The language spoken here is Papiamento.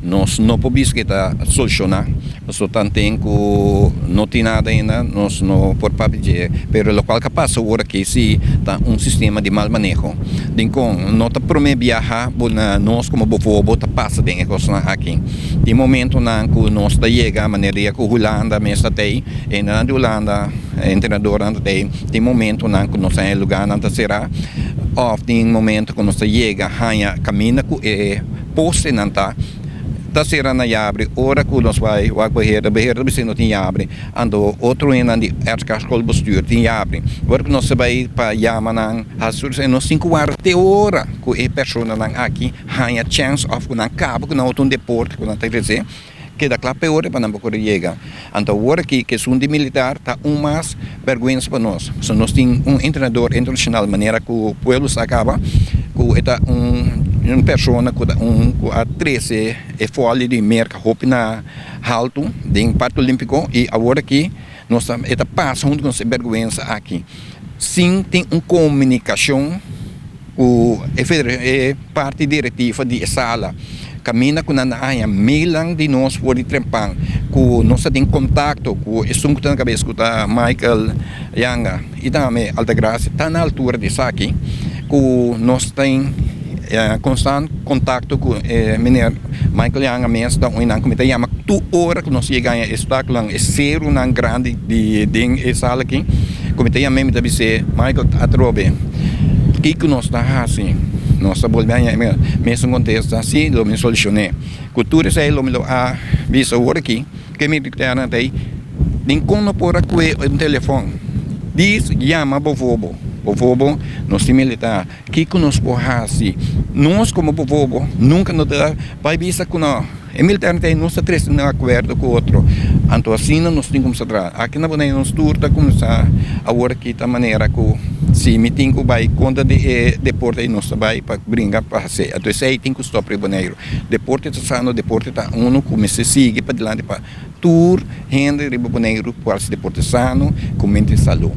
Nos no por bisa ku ta solushoná, pasobra tanten ku no tin nada ainda nos no por papia dje, pero lokual ku a pasa awor aki si ta un sistema di mal maneho. Dinkon no ta promé biaha bo na nos komo bovobo ta pasa den e kosnan aki. Tin momentonan ku nos ta yega manera dia ku Hulanda mes ta tei, hendenan di Hulanda, entrenadornan ta tei, tin momentonan ku nos ta haña lugánan ta será òf tin momento ku nos ta yega haña kaminda ku e postenan ta ta sera na yabri ora ku nos bai wak beheerder, beheerder bisa no tin yabri, anto otro hendenan di RK schoolbestuur tin yabri. Ora ku nos ta bai pa yama nan hasi tur esei nos tin ku warda te ora ku e personanan aki haña chèns òf ku nan kaba ku nan otro un deporte ku nan ta ehersé. Keda kla peor pa nan por kore yega. Anto awor aki ku esun di militar ta un mas bèrgwensa pa nos. Pasobra nos tin un entrenador internashonal manera ku pueblo sa kaba ku e ta un persona ku ta un ku a trese e fòli di Merka hopi na haltu den parke olimpiko i awor aki nos ta e ta pasa huntu ku nos e bèrgwensa aki sin tin un komunikashon. Ku e federashon e parti direktiva di e sala kaminda ku nan a haña mailnan di nos for di trempan ku nos ta den kontakto ku esun ku ta na kabes ku ta Michael Yanga i tambe Altagracia ta na altura di esaki ku nos tin konstant kontakto ku e meneer Michael Yanga mes ta un nan ku mi ta yama tur ora ku nos yega haña e obstákulonan e serunan grandi di den e sala aki ku mi ta yam'é mi ta bis'é Michael atrobe. Kiko nos ta hasi? Nos ta bolbe haña e mesun kontesta, Sí, lo mi solushon'é. Ku tur esei lo mi lo a bisa awor aki ku e militèrnan ta ei, Ninkun no por a kue un telefòn. Dis yama bovobo. Bovobo, nos tin militar. Kiko nos por hasi? Nos komo bovobo nunka no ta bai bisa ku no. E militarnan ta ei, nos ta trese un akuerdo ku otro. Anto asina nos tin kuminsá traha. Aki na Boneiru nos tur ta kuminsá awor aki ta manera ku si mi tin ku bai kontra di e deporte ei nos ta bai pa bringa pa hasi. Anto esei tin ku stòp riba Boneiru. Deporte ta sano, deporte ta unu ku mester sigui padilanti pa tur hende riba Boneiru por hasi deporte sano ku mente salú.